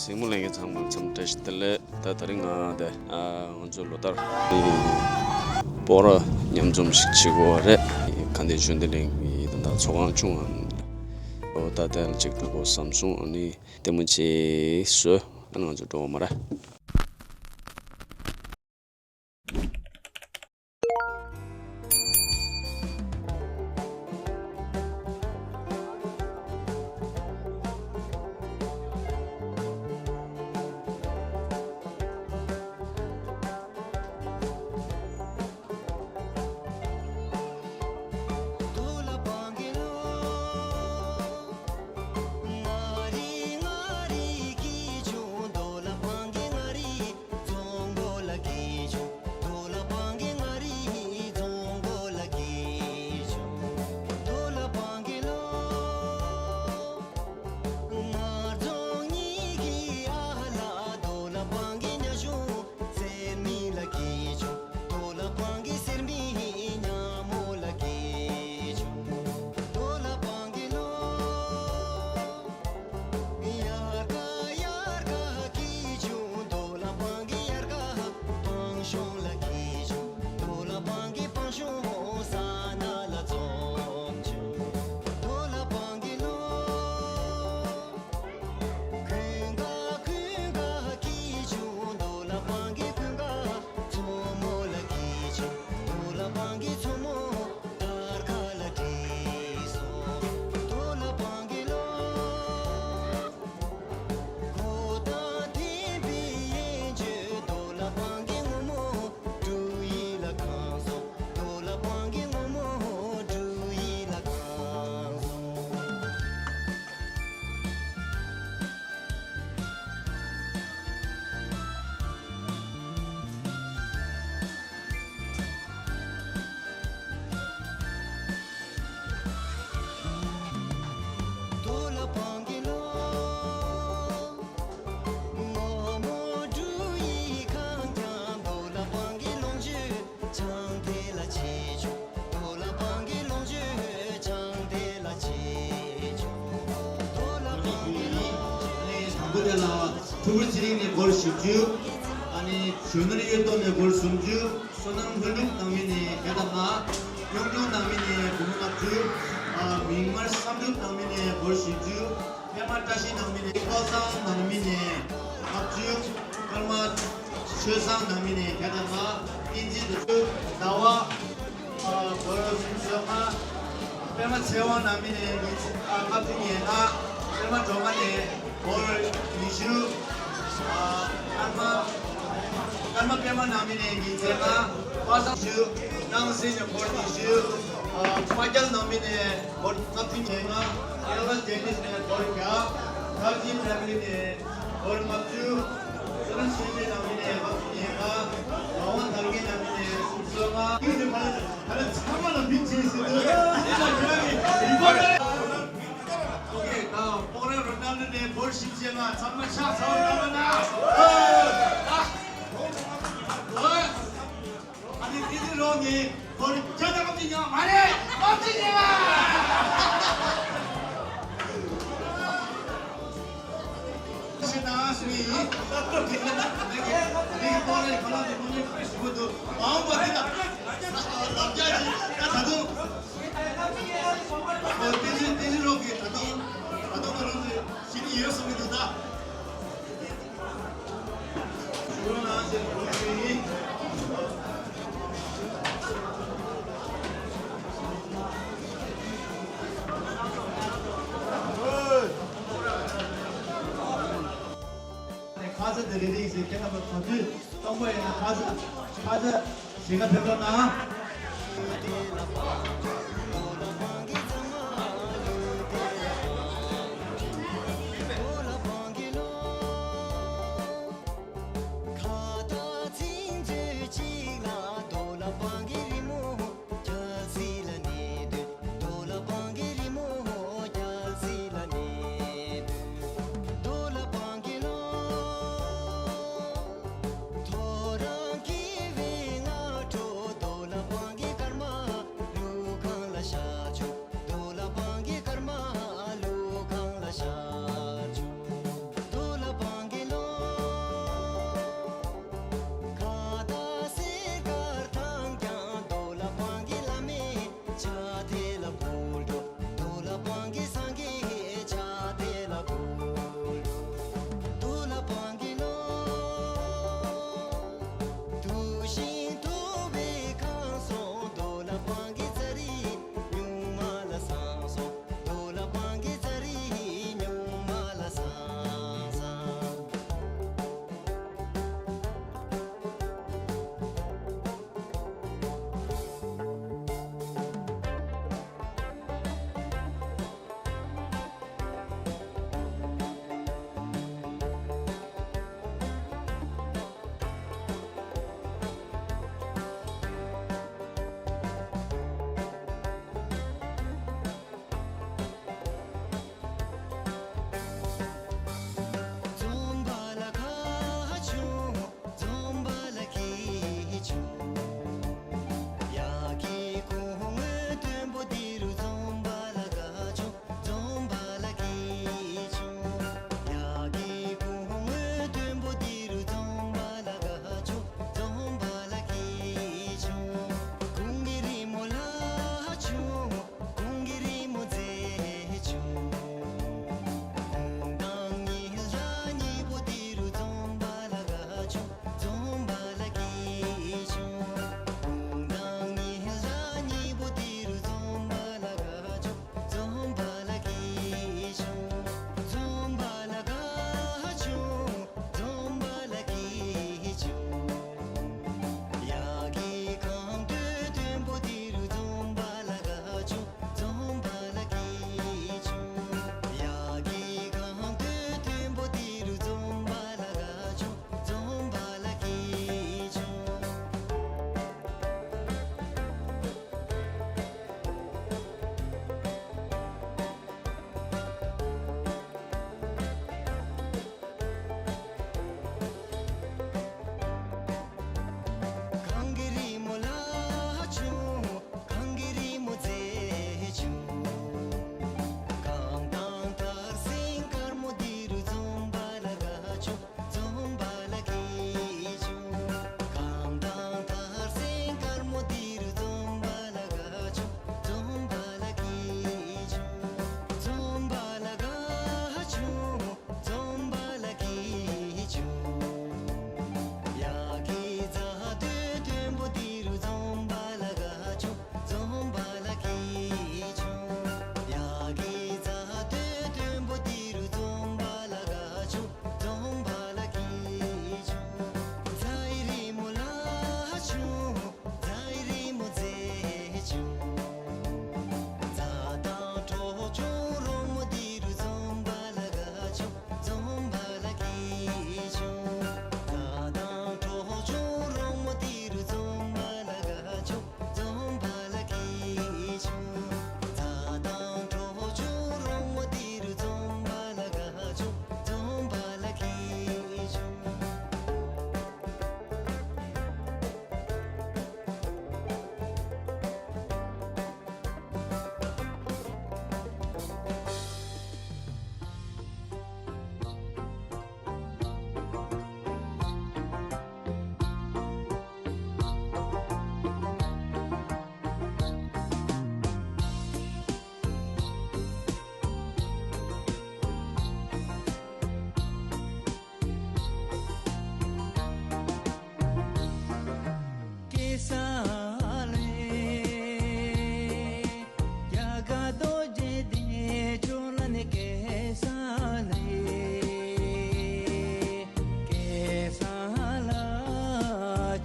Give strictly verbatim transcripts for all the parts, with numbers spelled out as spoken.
གཟིགས་མོ་ལྷན་རྒྱས་ཚང་མ་ལ་འཚམས་འདྲི་བཀྲ་ཤིས་བདེ་ལེགས། ད་དེ་རིང་ང་དེ་ཨ་ང་ཚོ་ལོ་ལྟར་སྤོག་ར་མཉམ་འཛོམས་ཤིག་བྱེད་དགོས་པ་རེད། ག་འདི་ཞུ་འདི་ལིང་དང་ཚོགས་ཁང་ཆུང་ང་ཨོ་ད་དེ་ལ་ཅིག་འགྲོ་དགོས་བསམ་སོང་། ཨ་ནི་ལྟད་མོ་ཆེ་བཟོས། ཨ་ནི་ང་ཚོ་འགྲོ་བ་མ་ར། དང་པོ་དེ་ལ་ཕྲུ་གུ་ཚེ་རིང་ནས་སྒོར་བཞི་བཅུ། ཨ་ནི་ཇོ་ནོར་གཡུ་ཐོག་ནས་སྒོར་སུམ་ཅུ། བསོད་ནམས་ལྷུན་གྲུབ་ནང་མི་ནས་བརྒྱ་དང་ལྔ། གཡུང་དྲུང་ནང་མི་ནས་སྒོར་མོ་ལྔ་བཅུ། ཨ་མིག་དམར་བསམ་གྲུབ་ནང་མི་ནས་སྒོར་བཞི་བཅུ། པད་མ་བཀྲ་ཤིས་ནང་མི་ནས། པ་སངས་ནང་མི་ནས་ལྔ་བཅུ། ཀརྨ་ཆོས་བཟང་ནང་མི་ནས་བརྒྱ་དང་ལྔ། བསྟན་འཛིན་དུ་ཟླ་བ། ཨ་སྒོར་སུམ་ཅུ་སོ་ལྔ། པད་མ་ཚེ་དབང་ནང་མི་ནས་ཉི་ཚེ་ཨ་ལྔ་བཅུ་ཉེར་ལྔ། པད་མ་སྒྲོལ་མ་ནས་སྒོར་ཉི་ཤུ། ཨ་ཀརྨ་ཀརྨ་པད་མ་ནང་མི་ནས་ཉི་ཚེ་ལྔ། པ་སངས་ཉི་ཤུ། སྣང་སྲིད་ནས་སྒོར་ཉི་ཤུ། ཨ་དཔའ་རྒྱལ་ནང་མི་ནས་སྒོར་ལྔ་བཅུ་ཉེར་ལྔ། ཨེ་ལ་ཌེ་ནིས་ནས་སྒོར་བརྒྱ། ཐར་ཇི་ཕེ་མི་ལི་ནས་སྒོར་ལྔ་བཅུ། སོ་ནམ་ཆོས་འཕེལ་ནང་མི་ནས་ལྔ་བཅུ་ཉེར་ལྔ། ངག་དབང་དར་རྒྱས་ནང་མི་ནས་སུམ་ཅུ་སོ་ལྔ། ཁྱོད་ཚོ་ཕ་ལ་ཕ་ལ་ཚང་མ་ལ་མིང་བྱས་ཟེར་དུས་ཨ་ནི་ལ་ཁྱོད་རང་གི་རིག་པ་ལ། ཨོ་ཁེ། ད་སྤོག་ར་རོ་ནལ་ཌོ་ནས་སྒོར་བཞི་བཅུ་ལྔ། ཚང་མ་ཕྱག་འཚལ་བ་གནང་རོགས་གནང་། ཨ་ནི་དེ་དུས་རོགས་ནི་སྒོར་བརྒྱ་དང་ལྔ་བཅུ་ཉེར་ལྔ་མ་རེད། ལྔ་བཅུ་ཉེར་ལྔ། ཤེས་ན་སུ་ཡིན། ངེད་ཀྱི་ངེད་ཀྱི་སྤོག་རའི་ཁ་ལག་དེ་དངོས་གནས་ཕྲེ་ཞིག་པོ་འདུག་མ་འོངས་པ་འདི་ལ་ལབ་རྒྱག་གི་ད་ད་དུང་། ཨོ་བསྟན་འཛིན་བསྟན་འཛིན་རོགས་ཀྱིས་ད་དུང་ད་དུང་ང་རང་ཚོའི་གཞི་ནས་ཡོད་གསུང་གི་འདུག་ད། ཁ་ཚ་དེ་རེ་རེ་ཡིན་ཟེར། ཁྱེད་རྣམ་པ་ག་དུས་གཏོང་པ་ཡིན་ན་ཁ་ཚ་ཁ་ཚ་ཞེ་དགའ་ཕེབས་རོགས་གནང་།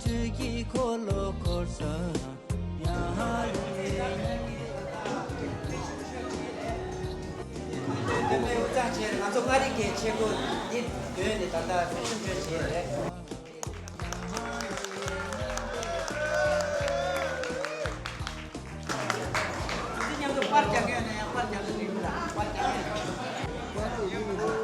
ཆོས་ཀྱི་འཁོར་ལོ་བསྐོར་ས་ཡ་ཧ་ལེ། ང་ཚོ་མངའ་རིས་ཀྱི་ཆས་གོས་འདི་གྱོན་ནས་ད་ལྟ་སྲུང་སྐྱོབ་བྱས་རེད། དེ་མཉམ་དུ་པར་རྒྱག་མཁན་ཡོད་ན་ཡང་པར་རྒྱག་གི་རེད། པར་རྒྱག་མཁན།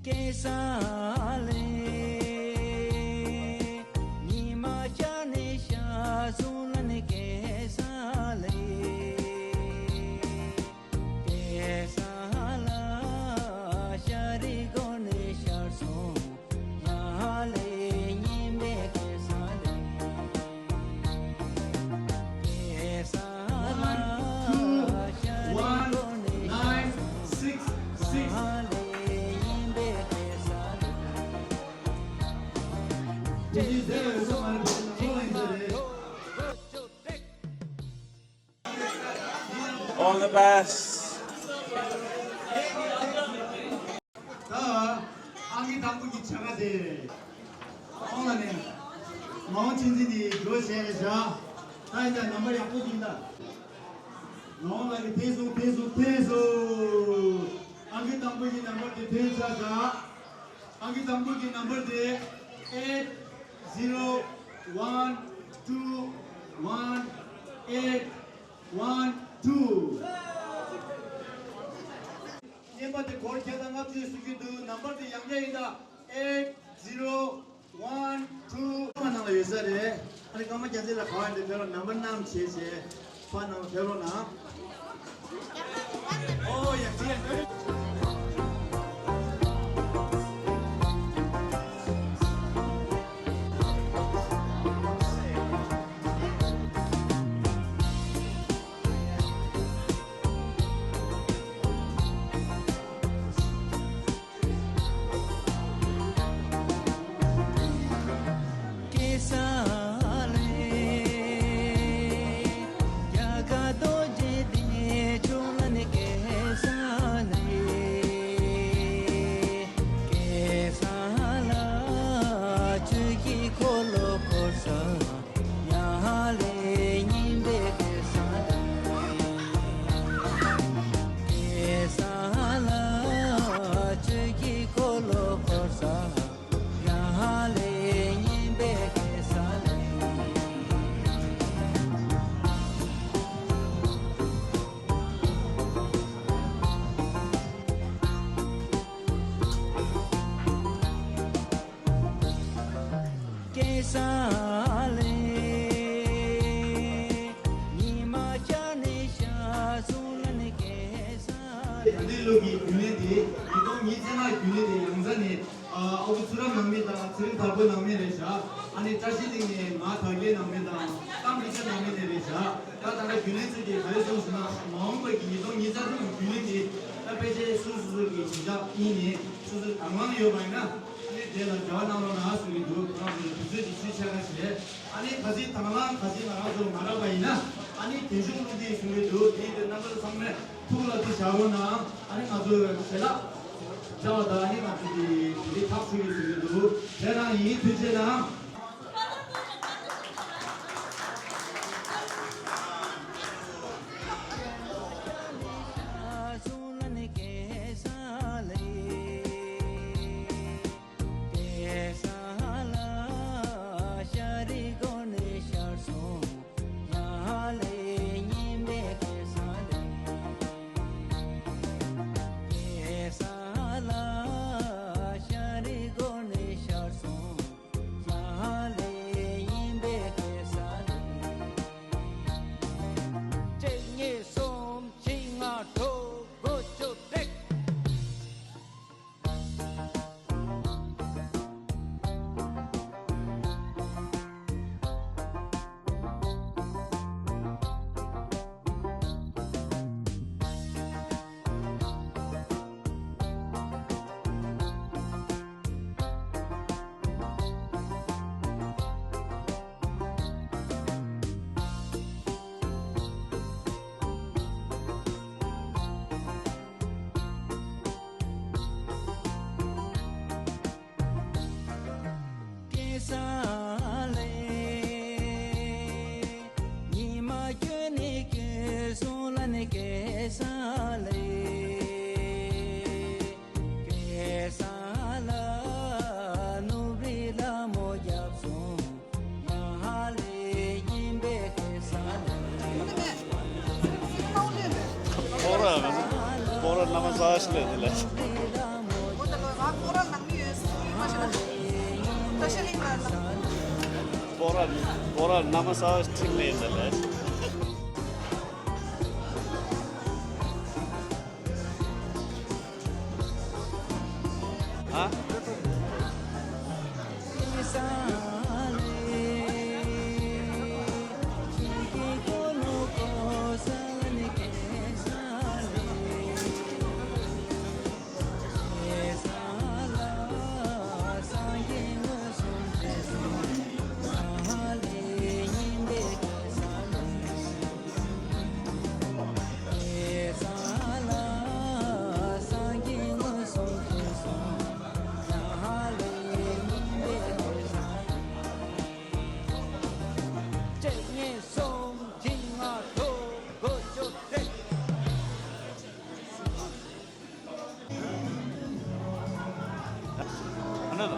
ཀེ་ས་ལེ། ཉི་མ་ཤར་ནས་ཤར་སོང་ལ་ནི་ཀེ་ས་ལེ། ཀེ་ས་ལ་ཤར་རི་སྒོ་ནས་ཤར་སོང་ཡ་ཧ་ལེ། སྙིམ་པའི་ཀེ་ས་ལེ། ཀེ་ས་ལ་ཤར་རི་སྒོ་ནས་ཤར་སོང་ཡ་ཧ་ལེ། སྙིམ་པའི་ཀེ་ས་ལེ། All the best. ད་ཨང་ཀི་དང་པོ་གི་བྱ་དགའ་དེ་ཁོང་ལ་ནས་མ་འོངས་ཆུ་འཛིན་དེ་འགྲོ་བྱས་རེད་བཞག་ད་ཡིན་ད་ནམ་བར་ཡག་པོ་ཞིག་ཡིན་ད། མ་འོངས་ལ་ནི་ཕེབས་སོང་ཕེབས་སོང་ཕེབས་སོང་། ཨང་ཀི་དང་པོ་གི་ནམ་བར་དེ་ཐོན་ཚར་བཞག་ཨང་ཀི་དང་པོ་གི་ནམ་བར་དེ་eight zero one two one eight one two། རྙན་པ་དེ་སྒོར་བརྒྱ་དང་ལྔ་བཅུ་ཟེར་གྱི་འདུག་ནམ་བར་དེ་ཡང་བསྐྱར་ཡིན་ད། eight zero one two། ཕ་ནང་ལ་ཡོད་ས་རེད། ཨ་ནི་སྐར་མ་བརྒྱ་ཚིག་ལ་ག་བ་འདི་ཕེབས་རོགས། ནམ་བར་རྣམས་བྱས་བྱས་ཕ་ནང་ལ་ཕེབས་རོགས་གནང་། ཨོ་ཡ་ཅི་ཡ། ཀེ་ས་ལེ། རྒྱ་གར་རྡོ་རྗེ་གདན་ཕྱོགས་ལ་ནི་ཀེ་ས་ལེ། ཀེ་ས་ལ་ཆོས་ཀྱི་འཁོར་ལོ་བསྐོར་ས་ཡ་ཧ་ལེ། སྙིམ་པའི་ཀེ་ས་ལེ། ཀེ་ས་ལ་ཆོས་ཀྱི་འཁོར་ལོ་བསྐོར་ས་ཡ་ཧ་ལེ། སྙིམ་པའི་ཀེ་ས་ལེ། ཀེ་ས་ལེ། ཉི་མ་ཤར་ནས་ཤར་སོང་ལ་ནི་ཀེ་ས་ལེ། ད་ལྟའི་ལོ་གི་རྒྱུན་ལས་དེ་ཉིས་སྟོང་ཉི་ཤུ་རྩ་ལྔ་རྒྱུན་ལས་དེ་ཡང་རྩ་ནས་ཨ་ཨ་ཁུ་ཚུལ་ཁྲིམས་ནང་མི་དང་ཚེ་རིང་དར་པོ་ནང་མི་རེད་བཞག་ཨ་ནི་བཀྲ་ཤིས་གླིང་ནས་མ་དར་རྒྱས་ནང་མི་དང་གཏམ་རི་ཆ་ནང་མི་དེ་རེད་བཞག་ད་ད་ལྟ་རྒྱུན་ལས་ཚོས་ཀྱིས་ག་རེ་གསུངས་ཟེར་ན་མ་འོངས་པ་གི་ཉིས་སྟོང་ཉི་ཤུ་རྩ་དྲུག་གི་རྒྱུན་ལས་དེ་ད་ཕལ་ཆེར་སོ་སོ་སོ་གི་བྱེད་བཞག་ཡིན་ནས་སོ་སོ་དང་བླངས་ཡོད་པ་ཡིན་ན་ཨ་ནི་དེ་ལ་འབྲེལ་བ་གནང་རོགས་གནང་གསུང་གི་འདུག་ཁོ་རང་ཚོ་དུས་ཚོད་ཀྱི་ཚུལ་ཆད་ཁ་བྱས། ཨ་ནི་ག་ཚོད་དང་བླངས་ག་ཚོད་ང་རང་ཚོ་མ་རག་པ་ཡིན་ན་ཨ་ནི་རྒྱན་ཤོག་བླུགས་ཏེ་གསུང་གི་འདུག་དེའི་དུས་རྣམ་པ་ཚང་མས་ཐུགས་ལ་དེ་བཞག་རོགས་གནང་། ཨ་ནི་ང་ཚོ་ཞལ་ལག་བྱ་བ་དང་ཨ་ནི་ང་ཚོ་གི་དེ་རིགས་ཐག་ཆོད་ཀྱི་གསུང་གི་འདུག་དེ་རང་ཡིན། ཐུགས་རྗེ་གནང་། ཀེ་ས་ལ་ཤར་རི་སྒོ་ནས་ཤར་སོང་ཡ་ཧ་ལེ། སྙིམ་པའི་ཀེ་ས་ལེ། ཀེ་ས་ལ་ཤར་རི་སྒོ་ནས་ཤར་སོང་ཡ་ སྤོ་ར་ན་མ་ས་ཞིག་ལས་ལས། ཨོ་ད་ལོ་ང་སྤོ་ར་ནང་མི་ཡོད་སུ་ཡོད་མ་ཤེས་ན། ད་ཤེས་ལིང་ལ་ལ། སྤོ་ར་སྤོ་ར་ན་མ་ས་ཞིག་ལས་ལས། ཨ། ཨ་ནི་ལ།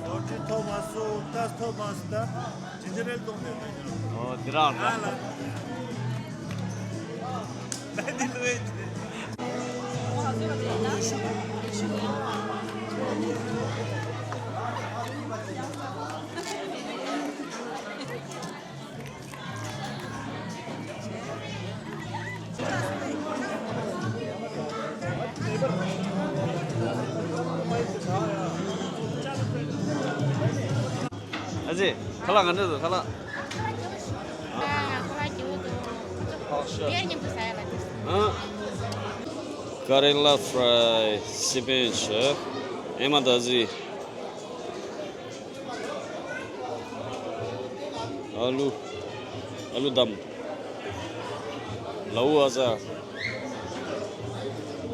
ལོ་ཊི་རི་ཐོབ་མ་སོང་། ཏཱས་ཐོབ་མ་སོང་། ད་ཇིན་ཇར་ཨེལ་གཏོང་དེ་ད་ཉོ། ཨོ་དེ་རང་ཨ་ལ། ད་འདི་ལོས་དེ། ཨ་ཙི། ཁ་ལག་ག་འདྲ་འདུག་ཁ་ལག་ཁ་ལག་སྐྱིད་པོ་འདུག་ཁ་ཤ། ཀ་རེ་ལ་ཕ་རའི་སི་པན་ཆ། ཨེ་མ་ད་ཟི། ཨ་ལུ། ཨ་ལུ་དམ། ལའུ་ཨ་ཟ།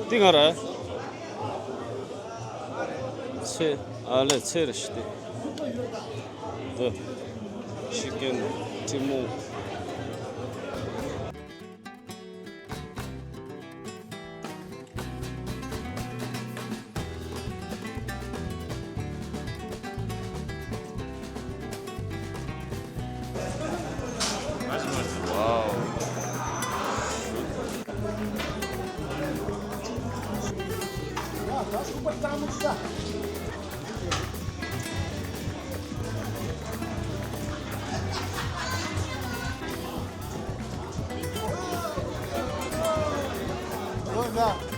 ཏི་ང་ར། ཚེ། ཨ་ལེ་ཚེ་རེ་ཤི་ཏི། འདི། ཤི་ཀན་ཐིག་མོ། Wow.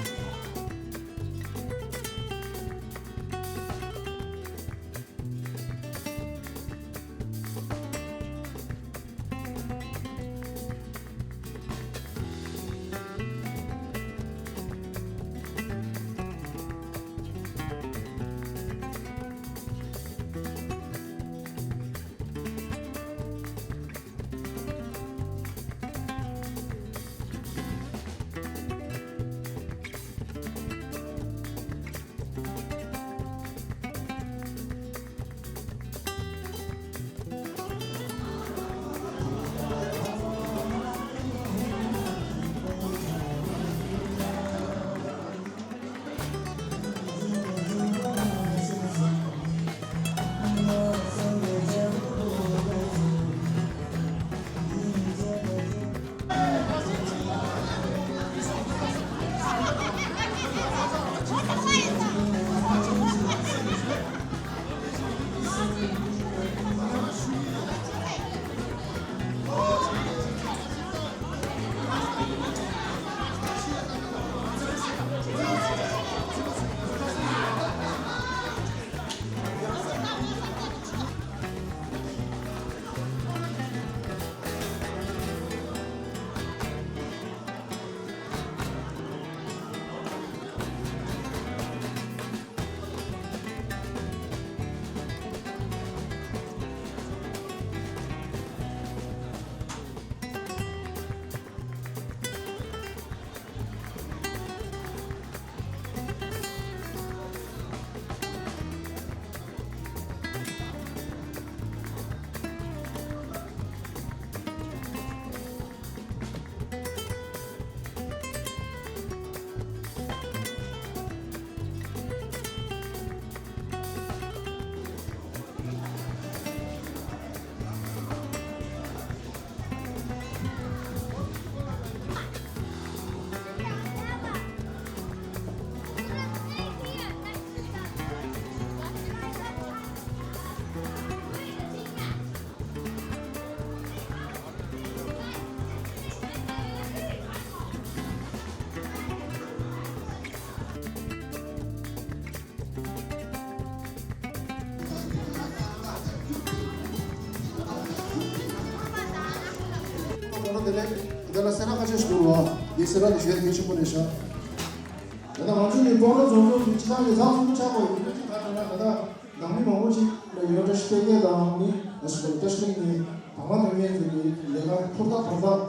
དེ་ལ་སེ་ར་ཁ་ཤས་ཤིག་འདུག་རོ། དེ་སེ་ར་དེ་ཞེ་གལ་ཆེན་པོ་རེད་ཤག་ད་ལྟ་ང་ཚོ་ནི་སྤོག་ར་རྫོང་རྫོང་དུ་སྤྱི་བཏང་གི་ལྷག་ཙམ་ཆགས་པ་ཡོད་ཀྱི་ད་ལྟ་ད་ལྟ་ནང་མི་མང་པོ་ཅིག་ལ་ཡོད་བཀྲ་ཤིས་བདེ་ལེགས་དང་ནི་ལ་སོགས་པ་བཀྲ་ཤིས་གླིང་ནས་དང་བླངས་དོན་གཉེར་ཚོས་ཀྱི་ལས་ཀ་ཧུར་ཐག་ཧུར་ཐག་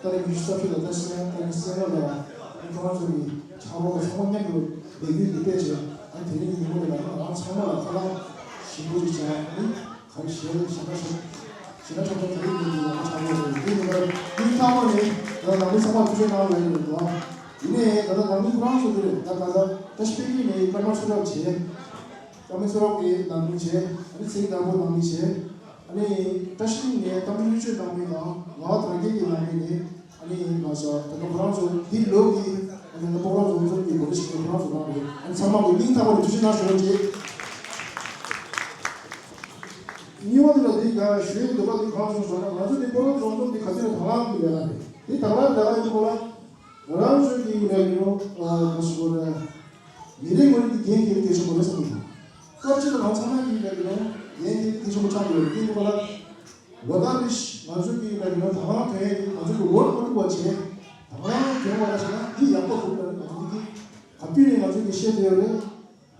ད་ལྟ་ཉི་ཤུ་རྩ་བཞི་ལ་ད་སེ་ད་ནི་སེ་ར་ལ་ཁོ་རང་ཚོ་གི་ཕྱག་རོགས་ཚང་མ་མཉམ་དུ་ལས་འགུལ་འདི་སྤེལ་བྱས་ཨ་དེ་རིང་གི་ཉིན་མོ་འདི་ལ་ང་རང་ཚང་མ་ལ་ཁ་ལག་ཞིམ་པོ་ཅིག་བྱས་ནི། ག་རེ་ཞེ་ཞེ་དྲག་ཞེ་ཞེ་དྲག་ཆགས་པ་ག་རེ་ཡིན་འདུག་ཡང་ཆགས་ཡོད་རེད། འདི་ནི་ལ་ཡིག་ཚང་མ་ནས་ད་ནང་མི་ཚང་མ་ཐུགས་རྗེ་གནང་བ་ཡིན་འདུག་ཡིན་ནའི་ད་ལྟ་ནང་མི་ཁོ་རང་ཚོ་འདི་རེད། ད་ག་ད་བཀྲ་ཤིས་པད་སྐྱིད་ནས་ཀརྨ་ཚུ་རབ་བྱས། ཀརྨ་ཚུ་རབ་ཀྱི་ནང་མི་བྱས། ཨ་ནི་ཚེ་རིང་དྭགས་པོ་ནང་མི་བྱས། ཨ་ནི་བཀྲ་ཤིས་གླིང་ནས་རྟ་མགྲིན་བློ་ཆོས་ནང་མི་དང་ངག་དབང་དར་རྒྱས་ཀྱི་ནང་མི་ནས། ཨ་ནི་ང་ཚོ་ད་ལྟ་ཁོ་རང་ཚོ་འདི་ལོ་གི་ཨ་ནི་ད་ལྟ་སྤོག་ར་རྫོང་རྫོང་གི་གོ་སྒྲིག་བྱེད་མཁན་ཁོ་རང་ཚོ་རང་རེད། ཨ་ནི་ཚང་མ་གི་སྙིང་ཐག་པ་ནས་ཐུགས་རྗེ་གནང་ཞུ་རོགས་བྱེད། གཉིས་པ་དེ་ལ་འདི་ག་ཞུ་ཡི་འདོད་པ་འདི་གང་བྱུང་ཟེར་ན། ང་ཚོ་འདི་སྤོག་ར་རྫོང་རྫོང་འདི་ག་དུས་ནས་དང་བླངས་ཀྱི་ལས་ཀ་རེད། འདི་དང་བླངས་ལས་ཀ་ཡིན་སྐོར་ལ་ང་རང་ཚོའི་གི་ལས་ཀ་ཡིན་ནོ་ག་ཞུ་དགོས་རེད། མི་རེ་ངོ་རེ་གི་འགན་འཁྱེར་གལ་ཆེན་པོ་རེད་བསམ་གྱི་འདུག་སྐབས་གཅིག་ལ་ང་ཚང་མ་གི་ལས་ཀ་ཡིན་ནོ་འགན་འཁྱེར་གལ་ཆེན་པོ་ཆགས་ཡོད་རེད། འདི་ཡིན་སྐོར་ལ། ལོ་ལྟར་རེ་བཞིན་ང་ཚོ་གི་ལ་ཡིན་ན་དང་བླངས་ཐོན་ཡས་དེ་ང་ཚོ་གི་འོས་མ་བླུགས་པ་བྱས། དང་བླངས་ཐོན་པ་ལ་བྱས་ན་འདི་ཡག་པོ་འདུག་ལ་ང་ཚོ་འདི་ག་དུས་ནས་ང་ཚོ་གི་བཤད་བསྡད་ཡོད་རེད།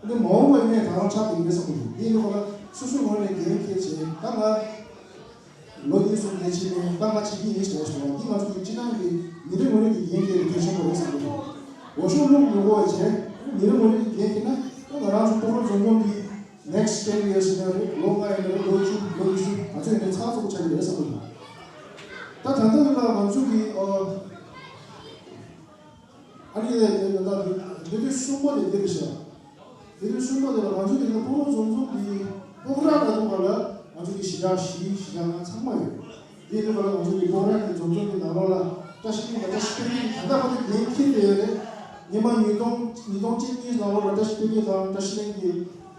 འདི་མ་འོངས་པ་ཡིན་ནའི་དང་བླངས་ཆགས་བསྡད་ཀྱི་རེད་བསམ་གྱི་འདུག་འདི་ཡིན་ལ་སོ་སོའི་ངོས་ནས་འགན་འཁྱེར་བྱས་ད་ང་ལོ་གཉིས་གསུམ་འདས་ཕྱིན་ནས་ད་ང་བྱེད་ཀྱི་ཡིན་ཞེས་ཞུ་བ་འདི་ང་ཚོ་གི་སྤྱི་བཏང་གི་མི་རེ་ངོ་རེ་གི་འགན་འཁྱེར་གལ་ཆེན་པོ་རེད་བསམ་གྱི་འདུག་འོས་ཤོག་བླུགས་མི་དགོས་པ་བྱས་མི་རེ་ངོ་རེ་གི་འགན་འཁྱེར་ན་ད་ང་རང་ཚོ་སྤོག་ར་རྫོང་ཁྱོན་གྱི། Next ten years ནས་རེད། ལོ་ལྔ་ཡིན་ན་རེད། ལོ་བཅུ་ལོ་ཉི་ཤུ་ང་ཚོ་ཡིན་ནའི་ཚགས་ཚུད་པོ་ཆགས་ཀྱི་རེད་བསམ་གྱི་འདུག་ད་ད་ལྟ་འདི་ལ་ང་ཚོ་གི་ཨ་ཨ་ནི་ལས་ལས་ལ་ལས་དུས་གསུམ་པ་ནས་འདི་རེད་ཤག་ལས་དུས་གསུམ་པ་དེ་ལ་ང་ཚོ་གི་ལ་སྤོག་ར་རྫོང་རྫོང་གི་སྤོག་ར་ལ་དུ་བ་ལ་ང་ཚོ་གི་གཞིས་ཆགས་བཞི་གཞིས་ཆགས་ལྔ་ཚང་མ་ཡོད། དེ་ཡིན་པ་ལ་ང་ཚོ་གི་སྤོག་ར་གི་འཛོམས་འཛོམས་ཀྱི་ནང་ལོགས་ལ་བཀྲ་ཤིས་གླིང་དང་བཀྲ་ཤིས་པད་སྐྱིད་ད་ལྟ་བར་དུ་འགན་འཁྱེར་བསྡད་ཡོད་རེད། ཉི་མ་ཉིས་སྟོང་ཉིས་སྟོང་གཅིག་གཉིས་ནང་ལོགས་ལ་བཀྲ་ཤིས་པད་སྐྱིད་དང་བཀྲ་ཤིས་གླིང་གི་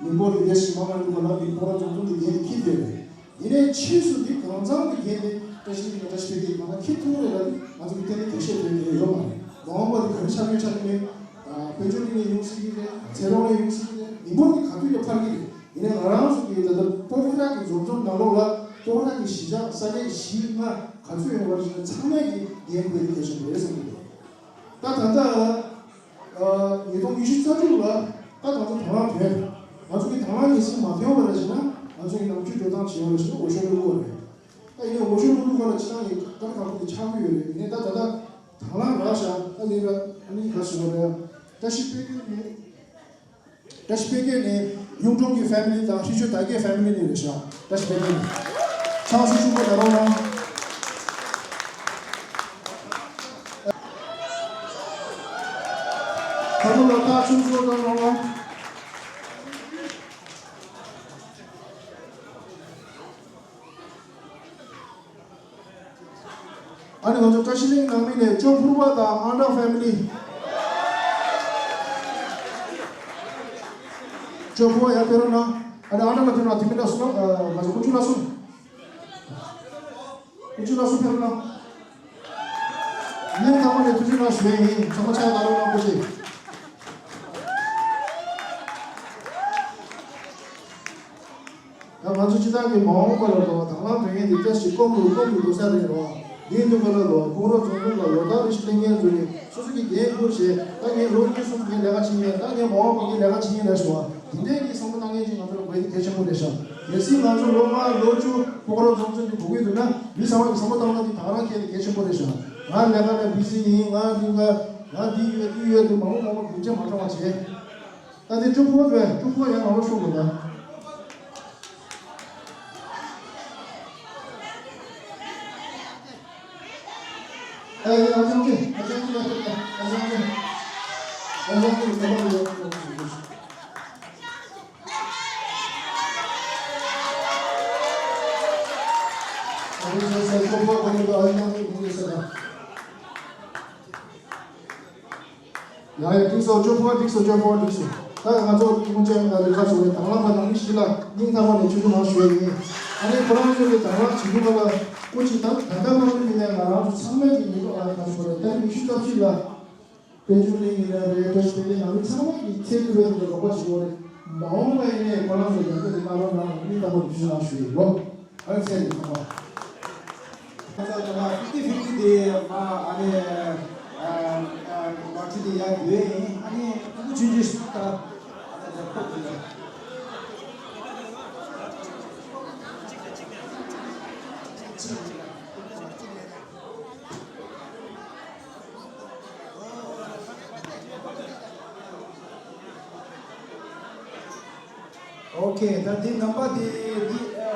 མི་འབོར་དེ་འདྲ་ཞིག་མང་བ་འདུག་པ་ལ་མི་སྤོག་ར་འཛོམས་འཛོམས་ཀྱི་འགན་དེ་འཁྱེར་བསྡད་ཡོད་རེད། ཡིན་ནའི་ཕྱིས་སུ་འདི་གང་ཚང་གི་འགན་དེ་བཀྲ་ཤིས་གླིང་དང་བཀྲ་ཤིས་པད་སྐྱིད་གང་ལ་འཁྱེར་ཐུབ་རེད་ལ་ང་ཚོ་གི་ཏན་ཏན་འགྲེལ་བཤད་དེ་དེ་ཡོད་མ་རེད། མ་འོངས་པ་དེ་ག་རེ་ཆགས་ཡོད་ཆགས་ཀྱི་མེད། དཔལ་འབྱོར་གླིང་ནས་ཡོང་སྲིད་ཀྱི་རེད། ཚེ་རོགས་ནས་ཡོང་སྲིད་ཀྱི་རེད། མི་འབོར་དེ་ག་དུས་ཀྱང་འཕར་གྱི་རེད། ཡིན་ནའི་ང་རང་ཚོ་གི་ད་ལྟ་སྤོག་ར་གི་འཛོམས་འཛོམས་ནང་ལོགས་ལ་སྤོག་ར་གི་གཞིས་ཆགས་ས་གནས་བཞི་ལྔ་ག་ཚོད་ཡོད་པ་ཞིག་ན་ཚང་མས་ཀྱི་འགན་འཁུར་ཡ་དེ་གལ་ཆེན་པོ་རེད་བསམ་གྱི་འདུག་ད་ད་ལྟ་ཉིས་སྟོང་ཉི་ཤུ་རྩ་དྲུག་ལ་ད་ང་ཚོ་དང་བླངས་ཐོན། ང་ཚོ་གི་དང་བླངས་གལ་སྲིད་མ་ཐོན་པ་རེད་ཞེ་ན་ང་ཚོ་གི་ནམ་རྒྱུན་འགྲོ་སྟངས་བྱེད་ཡོང་རེད་ཞེ་ན་འོས་ཤོག་བླུགས་དགོས་རེད། ད་ཡིན་ནའི་འོས་ཤོག་བླུགས་དུས་སྒང་ལ་སྤྱི་བཏང་གི་དཀའ་ལས་ཁག་པོ་དེ་ཆགས་ཀྱི་ཡོད་རེད། ཡིན་ནའི་ད་ད་ལྟ་དང་བླངས་རག་ཤག་ད་ལས་ཀ་ཨ་ནི་ག་ཞུ་བ་རེད། བཀྲ་ཤིས་པད་སྐྱིད་ནས། བཀྲ་ཤིས་པད་སྐྱིད་ནས་གཡུང་དྲུང་གི་ཕེ་མི་ལི་དང་ཧྲི་ཅོ་དར་རྒྱས་ཕེ་མི་ལི་ནས་རེད་ཤག་བཀྲ་ཤིས་པད་སྐྱིད་ནས། ཆང་སུ་ཆུ་པོ་ད་རོང་ལ། ད་རོང་ལ་ད་ཆུ་ཆུ་ད་རོང་ལ། ཨ་ནི་ང་ཚོ་བཀྲ་ཤིས་གླིང་ནང་མི་ནས་ཅོ་ཕུར་པ་དང་ཨ་འདྲ་ཕེ་མི་ལི། ཅོ་ཕུར་པ་ཡར་ཕེབས་རོགས་གནང་། ཨ་ནི་ཨ་འདྲ་ལ་ཕེབས་རོགས། དེ་མིན་ལ་སུ་ལ་ང་ཚོ་ཀུ་ཅུ་ལ་སུ། ཀུ་ཅུ་ལ་སུ་ཕེབས་རོགས་གནང་། ངས་ཚང་མ་ལ་ཐུགས་རྗེ་གནང་ཞུ་ཡས་ཡིན། ཚང་མ་ཕྱག་ལ་རོགས་གནང་། ཐུགས་རྗེ་ཆེ། ཡང་ང་ཚོ་སྤྱི་བཏང་གི་མ་འོངས་པ་ལ་རོགས་དང་བླངས་ཐོན་མཁན་དེ་བཀྲ་ཤིས་སྐོམ་རུ་སྐོམ་རུ་འགྲོ་ས་རེད་རོགས། འདིའི་མདུན་པ་ལ་རོགས་སྤོག་ར་རྫོང་ཁོངས་ལ་ལོ་ལྟར་རེ་བཞིན་སླེབས་མཁན་ཚོ་ནི་སོ་སོ་གི་འགན་འཁུར་བྱས། ད་ངས་ལོ་གཉིས་གསུམ་ངས་ལས་ཀ་བྱེད་མཁན། ད་ངས་མ་འོངས་པ་ངས་ལས་ཀ་བྱེད་མཁན་རེད་ཞུ་བ། དེ་འདྲའི་གི་བསམ་བློ་བཏང་མཁན་ཅིག་ང་ཚོ་ལ་དགོས་ཡ་དེ་གལ་ཆེན་པོ་རེད་ཤག་གལ་སྲིད་ང་ཚོ་ལོ་ལྔ་ལོ་བཅུ་སྤོག་ར་རྫོང་ཚོ་འདི་སྒུག་གི་འདུག་ན་མི་ཚང་མ་གི་བསམ་བློ་བཏང་ན་འདི་ད་ག་རང་གལ་དེ་གལ་ཆེན་པོ་རེད་ཤག་ང་ལས་ཀ་ལ་བི་ཟི་ཡིན། ང་འདི་ང་ང་འདི་ཡོད་འདི་ཡོད་དེ་མང་པོ་མང་པོ་སྒུག་ཆ་མ་བཏང་བ་བྱས། ད་དེ་ཅོ་ཕོ་བས་ཅོ་ཕོ་ཡང་ང་ལ་ཤོག་དགོས་ན། ཨ་ཡ་ཨ་ཅང་ཅེ་ཨ་ཅང་ཅེ་ཨ་ཅང་ཅེ་ཨ་ཅང་ཅེ་ཨ་ཅང་ཅེ། ཡ་ཡ་འགྲིག་སོང་། ཅོ་ཕོ་འགྲིག་སོང་། ཅོ་ཕོ་འགྲིག་སོང་། ད་ང་ཚོ་སྔོན་ཆད་ལ་ལས་ཀ་བྱུང་བའི་དང་བླངས་པ་ནང་མི་བཞི་ལ་སྙིང་ཐག་པ་ནས་ཐུགས་རྗེ་གནང་ཞུ་ཡ་ཡིན། ཨ་ནི་ཁོ་རང་ཚོ་གི་དང་བླངས་བྱེད་རྒྱུ་ལ་སྐུ་མཁྱེན། ད་ད་ལྟ་བར་དུ་ཡིན་ནའི་ང་རང་ཚོ་ཚང་མས་ཀྱི་མི་ཐོག་ལ་ག་ཚོད་རེད། ད་ཉི་ཤུ་རྩ་བཞི་ལ་དཔལ་འབྱོར་གླིང་ཡིན་ན་རེད། བཀྲ་ཤིས་པད་གླིང་ནང་མི་ཚང་མས་ཀྱི་ཚད་མཐོ་བའི་ཐོག་ནས་རོགས་པ་བྱེད་ཀྱི་ཡོད་རེད། མ་འོངས་པ་ཡིན་ནའི་ཁོ་རང་ཚོ་ཡང་བསྐྱར་དུ་བླངས་རོགས་གནང་། སྙིང་ཐག་པ་ནས་ཐུགས་རྗེ་གནང་ཞུ་ཡ་ཡིན་ལོ། ཨ་ནི་ཚད་ནས་ཚང་མ། ཚོ་དང་ཕིབ་ཏི་ཕིབ་ཏི་དེ་མ་ཨ་ནི་ཨ་ཨ་ལོ་ཊ་རི་དེ་ཡར་ཡོད་ཡིན། ཨ་ནི་ཕྲུ་གུ་ཆུང་ཆུང་ཞིག་ད་ཨ་ནི་ཁོ་དེ་ལ། ཨོ་ཁེ། ད་འདི་ནམ་བར་འདི་འདི་ཨ་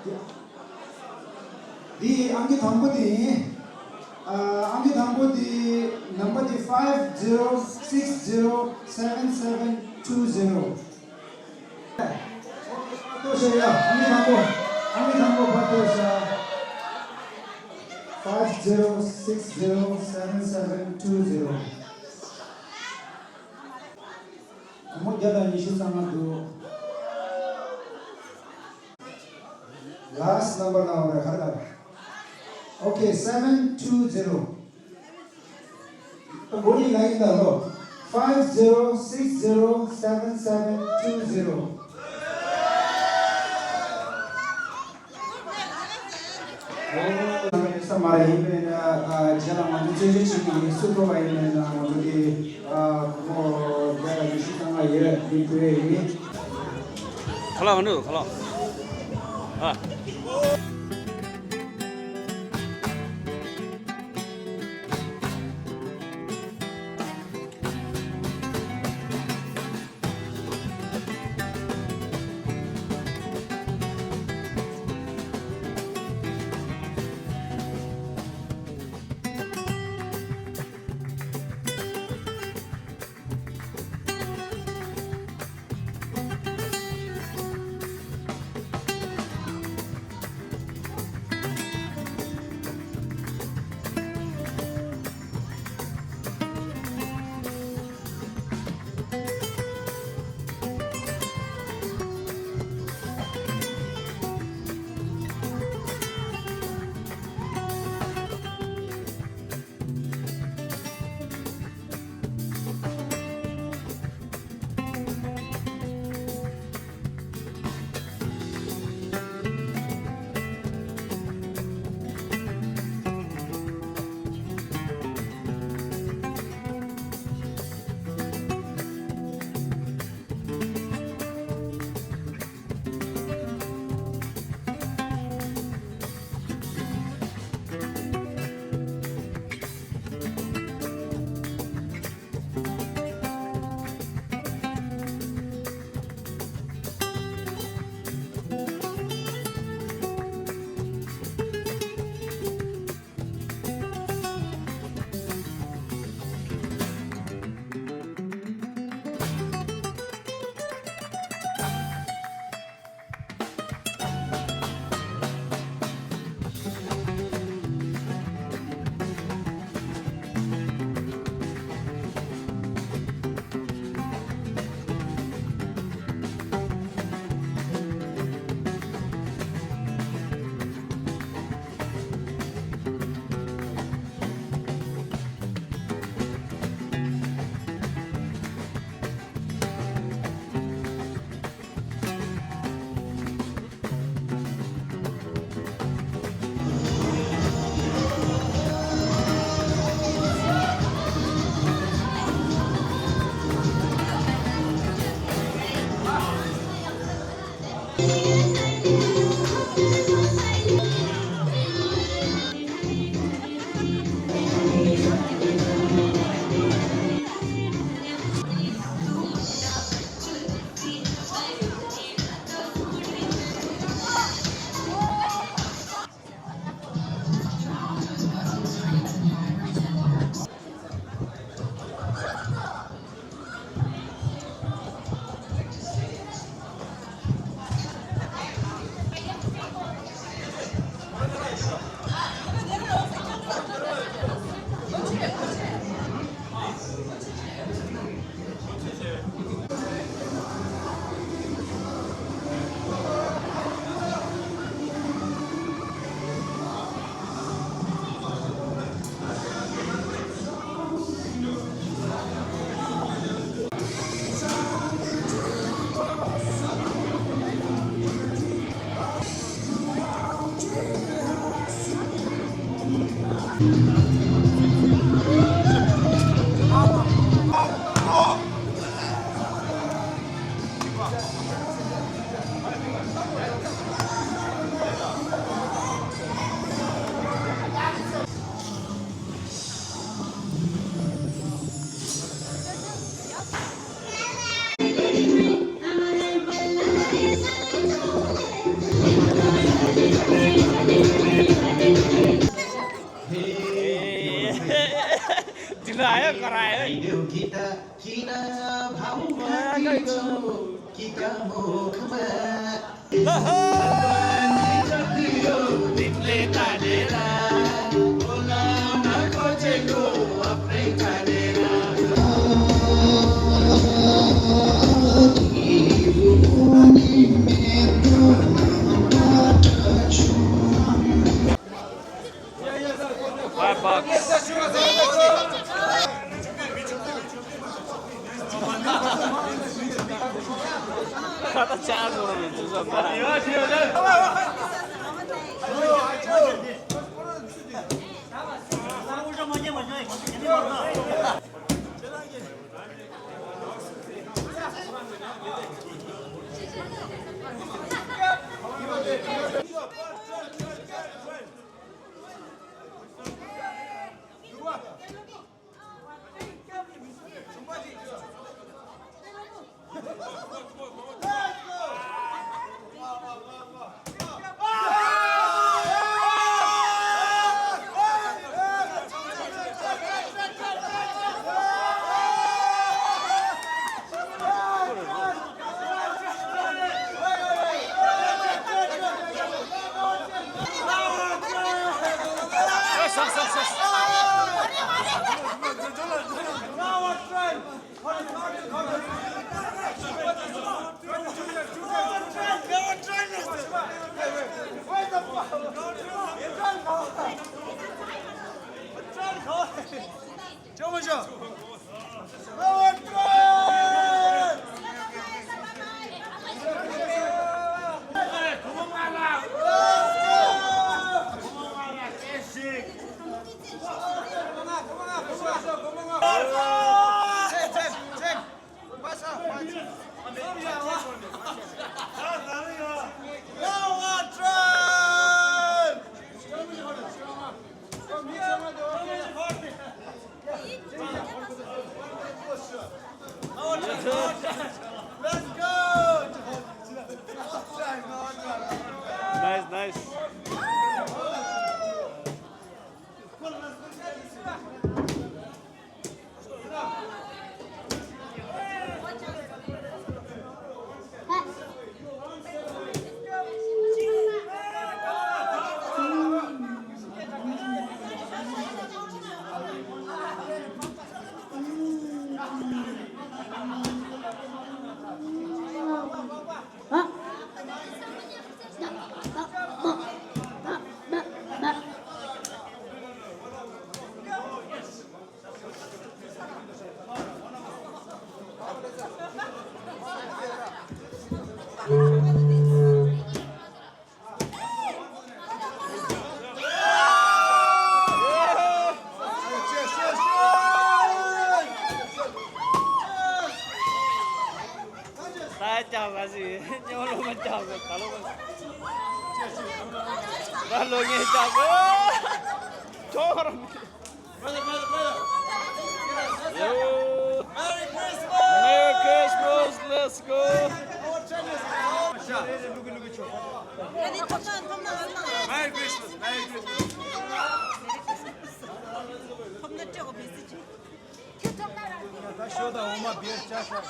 འདི། འདི་ཨང་ཀི་དང་པོ་དེ་ཡིན། ཨ་ཨང་ཀི་དང་པོ་དེ་ནམ་བར་དེ་five zero six zero seven seven two zero། ཕར་ལྟོས་ཤག་ཡ། ཨང་ཀི་དང་པོ། ཨང་ཀི་དང་པོ་ཕར་ལྟོས་ཤག five zero six zero seven seven two zero། སྒོར་མོ་བརྒྱ་དང་ཉི་ཤུ་རྩ་ལྔ་འདུག Last number ལ་འོ་ར་ག་རེ་ལབ། Okay, seven two zero། ད་མགོ་ནས་ལ་ཡིན་ད་ལོ། Five zero six zero seven seven two zero། ཨོ། ས་མ་ར་ཡིན་པས་ན། ཨ་རྗེས་ལ་ང་ཚོ་རྩོད་གཞི་ཆེན་པོ་ཡིན། སུ་ཐོབ་པ་ཡིན་པས་ན་ང་ཚོ་གི་ཨ་སྒོར་མོ་བརྒྱ་དང་ཉི་ཤུ་རྩ་ལྔ་ཡོད། འདི་ཕུལ་ཡས་ཡིན། ཁ་ལག་ག་འདུག་ཁ་ལག་ཨ། Five bucks. Nice, nice. ད་ཀྱང་ཟ་ཞིག་ཉོ་ལོ་མ་ཀྱང་ཟ་ད་ལོ་མ་ཟ་ད་ལོ་ངས་ཀྱང་ཟ་ཁྱོད་རང་། Brother, brother, brother. Yo. Merry Christmas. Merry Christmas. Let's go. Merry Christmas. Merry Christmas. ད་ཤོ་དང་འོ་མ་བེར་བཅའ་ཤོག་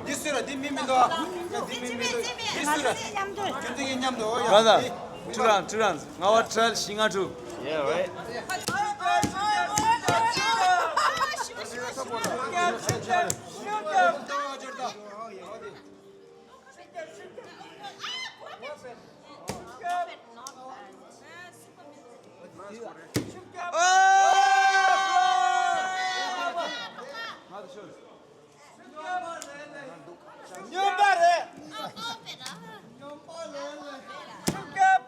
འདི་སུ་ར་འདི་མི་མི་འདུག་འདི་མི་མི་འདུག་འདི་སུ་ར། ཁྱོད་ཚོ་གཉིས་མཉམ་དུ་འོ་ཡ། Brother, two rounds, two rounds. ལྔ་པ་trial བཞི་ལྔ་དྲུག Yeah, right. སྙོམས་པ་རེད། སྙོམས་པ་རེད། ཤུགས་རྒྱབ།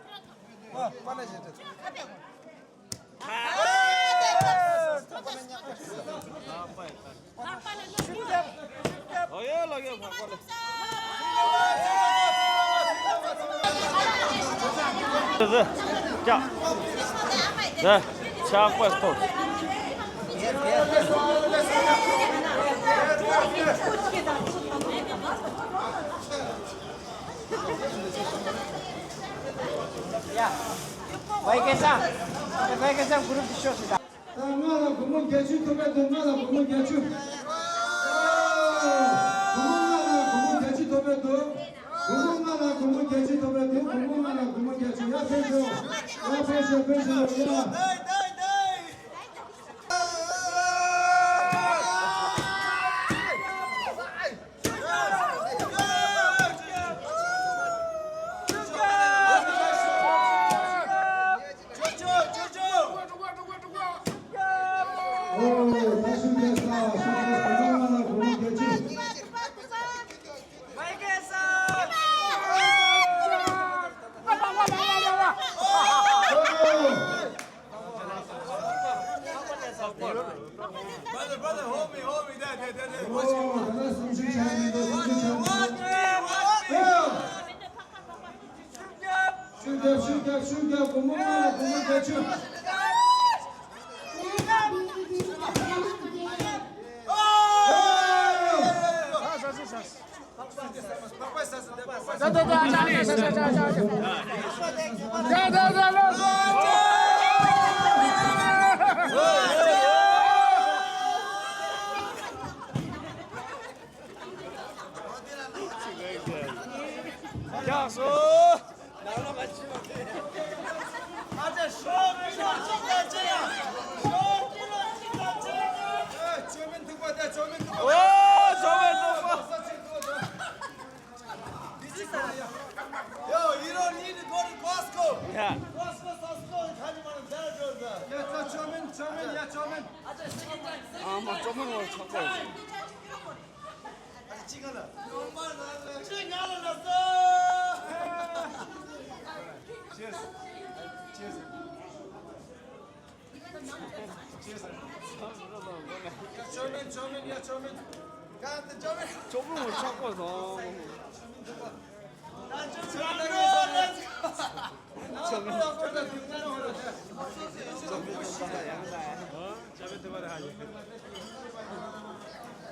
ཨ། པ་ན་ཞེས་བྲིས། ད་ང་ལ་སྒོར་མོ་བརྒྱད་ཅུ་ཐོབ་པའི་འདུག་ང་ལ་སྒོར་མོ་བརྒྱད་ཅུ། སྒོར་མོ་ལྔ་ལ་སྒོར་མོ་བརྒྱད་ཅུ་ཐོབ་པའི་འདུག་སྒོར་མོ་ལྔ་ལ་སྒོར་མོ་བརྒྱད་ཅུ་ཐོབ་པའི་འདུག་སྒོར་མོ་ལྔ་ལ་སྒོར་མོ་བརྒྱད་ཅུ། ཡ་ཕེབས་ཤོག་ཡ་ཕེབས་ཤོག་ཕེབས་ཤོག་ཡ། Brother, brother, hold me, hold me. There, there, there, there. Watch it. Watch it, watch it, watch it. ཤུགས་རྒྱབ། ཤུགས་རྒྱབ། ཤུགས་རྒྱབ། སྒོར་མོ་ལྔ་ལ་སྒོར་མོ་བརྒྱད་ཅུ། Yo, you don't need to go to Costco. Yeah. Costco, Costco, you can't even get it. Yeah, it's a German, German, yeah, German. I'm a German or chocolate. Cheers. Cheers. Cheers.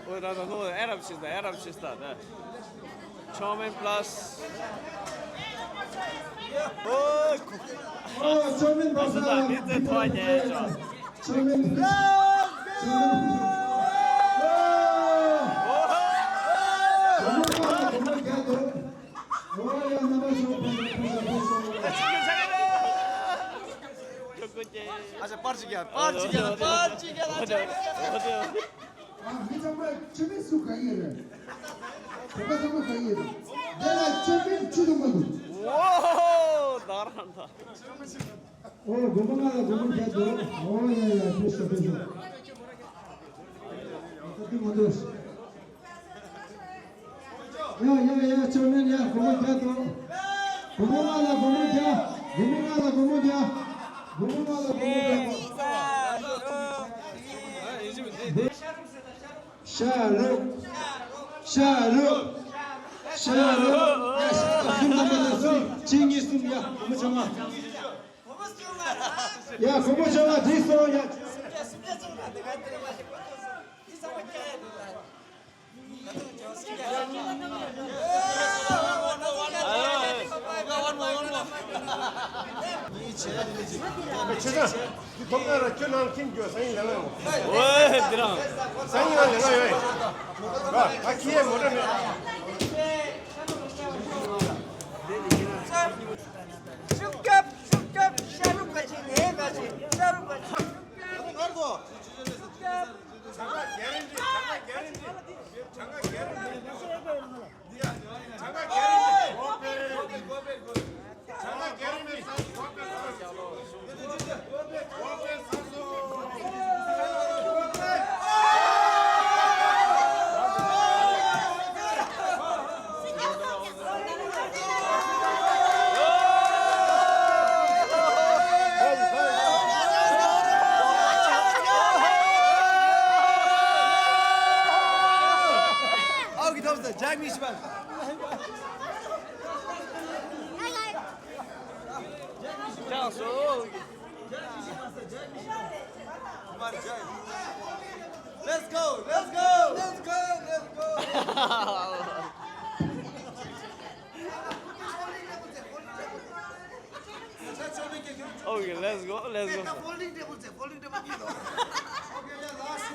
ཨོ་ད་ད་ནོ་ཨ་རབ་ཤི་ད་ཨ་རབ་ཤི་ད་ད། Chow mein plus. ཨོ་ཁུ། ཨོ་chow mein plus. ད་ད་ད་ད་ད་ད། Chow mein plus. Chow mein plus. ཨོ། ཨོ་ཡ་ན་མ་ཤོ་པ་ཡ་ཕུ་ཤ་ཕུ་ཤ། ཨ་ཅག་པར་ཅིག་ཡ། པར་ཅིག་ཡ། པར་ཅིག་ཡ། ཨ་ཅག་ཨ་མི་ཚང་མ་ཆུ་མིག་སུ་ག་ཡིན་རེད། བོད་པ་ཚང་མ་ག་ཡིན་རེད། དེ་ལ་ཆུ་མིག་ཆུ་དུ་མ་འདུག་ཨོ་ད་རང་ད། ཨོ་སྒོར་མོ་ལྔ་ལ་སྒོར་མོ་བརྒྱད་འདུག་ཨོ་ཡ་ཡ་ཕེབས་ཤོག་ཕེབས་ཤོག་ད་དུས་མ་འདུག་ཡ་ཡ་ཡ་ཆུ་མིག་ཡ་སྒོར་མོ་བརྒྱད་འདུག་སྒོར་མོ་ལྔ་ལ་སྒོར་མོ་བརྒྱད། སྒོར་མོ་ལྔ་ལ་སྒོར་མོ་བརྒྱད། སྒོར་མོ་ལྔ་ལ་སྒོར་མོ་བརྒྱད། ཤ་རུག་ཤ་རུག་ཤ་རུག་ཨ་ཤ་རུག་གསུམ་དང་པོ་དང་གསུམ་གཅིག་གཉིས་གསུམ། ཡ་སྒོར་མོ་བཅོ་ལྔ། ཡ་སྒོར་མོ་བཅོ་ལྔ་འགྲིག་སོང་། ཡ། ཁྱེད་ཚང་། འདི་ཐོབ་ན་ར་ཁྱོད་ནང་ཁྱིམ་རྒྱུ་སང་ཉིན་ལས་ང་ཡོང་། ཨོའི་འདི་རང་། སང་ཉིན་ལས་ང་ཡོང་། ང་ང་ཁྱི་ཡའི་མོ་ཊ་མེད། ཤུགས་རྒྱབ། ཤུགས་རྒྱབ། ཤ་རུག་ག་ཆེ་ནས་ག་ཆེ། ཤ་རུག་ག་ཆེ། ཤུགས་རྒྱབ། ཤུགས་རྒྱབ། Hi, guys. Let's go, let's go, let's go, let's go. Okay, let's go, let's go. Folding table, folding table. Okay, yeah, last.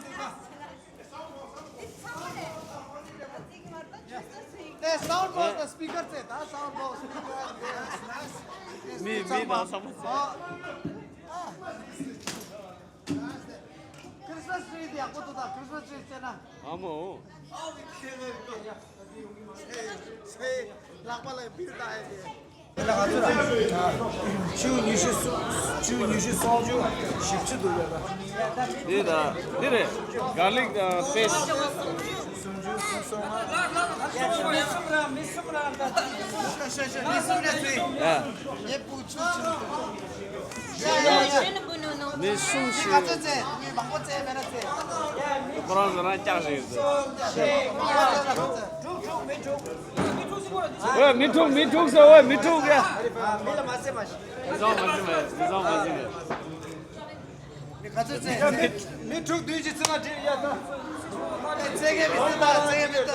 Sound box, the speaker, the sound box. མི་མི་དང་བསམ་པ། Christmas tree དེ་ཡག་པོ་འདུག་ད། Christmas tree བཙལ་ན། ཨ་མོ། ལག་པ་ལ་བིར་ད་ཨེ་དེ། ཆུ་ཉི་ཤུ་སུམ་ཅུ། ཆུ་ཉི་ཤུ་སུམ་ཅུ་བཞི་བཅུ་འདུག་ཡ་ད། འདི་ད་འདི་རེད། garlic དང་paste། སུམ་ཅུ་སུམ་ཅུ་སོ་ལྔ། མི་གསུམ་ར་མི་གསུམ་ར་ད། ཤ་ཤ་ཤ་མི་གསུམ་ར་ཚེ། ཡ། ངའི་བུ་ཆུ་ཆུ། མི་གསུམ་ཞིག་ཁོ་རང་ཚོ་རང་སྐྱག་ཞིག་ཟེར། ཨོ་མི་འཁྲུག་མི་འཁྲུག་ཟེར། ཨོ་མི་འཁྲུག་ཡ། མི་བཟང་མ་ཟིན་མ་མི་བཟང་མ་ཟིན་མ། མི་འཁྲུག་དུས་ཀྱི་ཚེ་མ་བྲིས་ཡ་ད། ཚེ་གེ་མི་ཚེ་ད་ཚེ་གེ་མི་ད།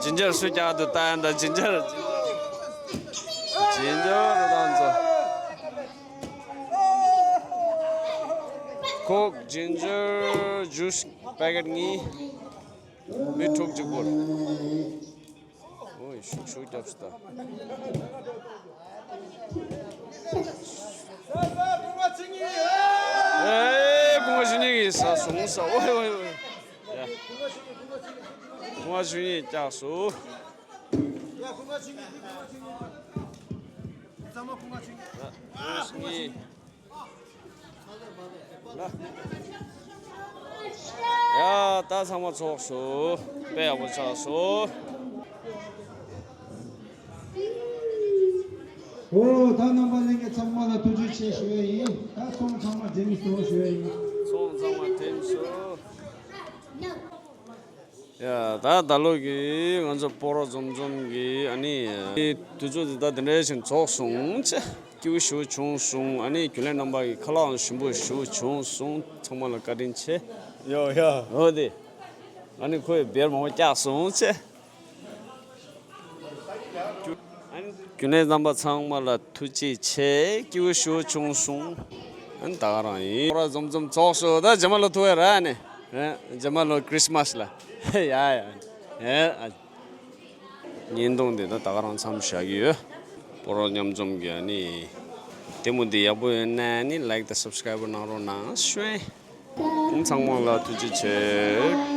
ཇིན་ཇར་སུ་རྒྱག་འདུག་ལྟ་ཡ་ད། ཇིན་ཇར་ཇིན་ཇར་ཇིན་ཇར་རེད་ད་ཚོ། ཁོག་ཇིན་ཇར་ཇུས་པེ་ཀེཊ་གཉིས། མི་འཁྲུག་གཅིག་པོར། ཨོ་ཡ། ཤུགས་ཤུགས་རྒྱབ་སྟེ་ད། ཨེ་ཁོང་ཞུ་ཉེ་གི་ས་སོང་ས། ཨོ་ཡ་ཨོ་ཡ་ཨོ་ཡ། ཡ། ཁོང་ཞུ་ཉེ་རྒྱག་སོ། ཡ། ཁོང་ཞུ་ཉེ། ཁོང་ཞུ་ཉེ། ཡ། ཁོང་ཞུ་ཉེ། ཡ། ད་ཚང་མ་ཚོགས་སོང་། དཔེ་ཡག་པོ་ཆགས་སོང་། ཨོ། ད་རྣམ་པ་ལྷན་རྒྱས་ཚང་མ་ལ་ཐུགས་རྗེ་ཆེ་ཞུ་ཡ་ཡིན། ད་ཚོང་ཚང་མ་འགྲིམས་སོང་ཞུ་ཡ་ཡིན། ཚོང་ཚང་མ་འགྲིམས་སོང་། ཡ། ད་ད་ལོ་གི་ང་ཚོ་སྤོ་རོ་འཛོམས་འཛོམས་ཀྱི་ཨ་ནི་དུས་ཚོད་འདི་ད་དེ་འདྲ་ཞིག་རྫོགས་སོང་ཆེ། སྐྱིད་པོ་ཞེ་པོ་བྱུང་སོང་། ཨ་ནི་རྒྱུན་ལས་རྣམ་པ་གི་ཁ་ལག་ཞིམ་པོ་ཞེ་པོ་བྱུང་སོང་། ཚང་མ་ལ་བཀའ་དྲིན་ཆེ། ཡོ་ཡོ། འོ་དེ། ཨ་ནི་ཁོས་བེར་མང་པོ་བཀྱགས་སོང་ཆེ། རྒྱུན་ལས་རྣམ་པ་ཚང་མ་ལ་ཐུགས་རྗེ་ཆེ། སྐྱིད་པོ་ཞེ་པོ་བྱུང་སོང་། ཨ་ནི་ད་ག་རང་ཡིན། སྤོ་རོ་འཛོམས་འཛོམས་རྫོགས་སོང་། ད་རྗེས་མ་ལོ་ཐུག་ཡ་ར་ཨ་ནི། ཨ། རྗེས་མ་ལོ་ཁྲིས་མས་ལ། ཡ་ཡ། ཨེ་ཨ། བརྙན་ཐུང་འདི་ད་ད་ག་རང་མཚམས་བཞག་གི་ཡོད། སྤོ་རོ་མཉམ་འཛོམས་ཀྱི་ཨ་ནི་ལྟད་མོ་འདི་ཡག་པོ་ཡོད་ན་ཨ་ནི་ལའིཀ་དང་སབ་སི་ཀ་རའིབ་གནང་རོགས་གནང་ཞུ། ཚང་མ་ལ་ཐུགས་རྗེ་ཆེ།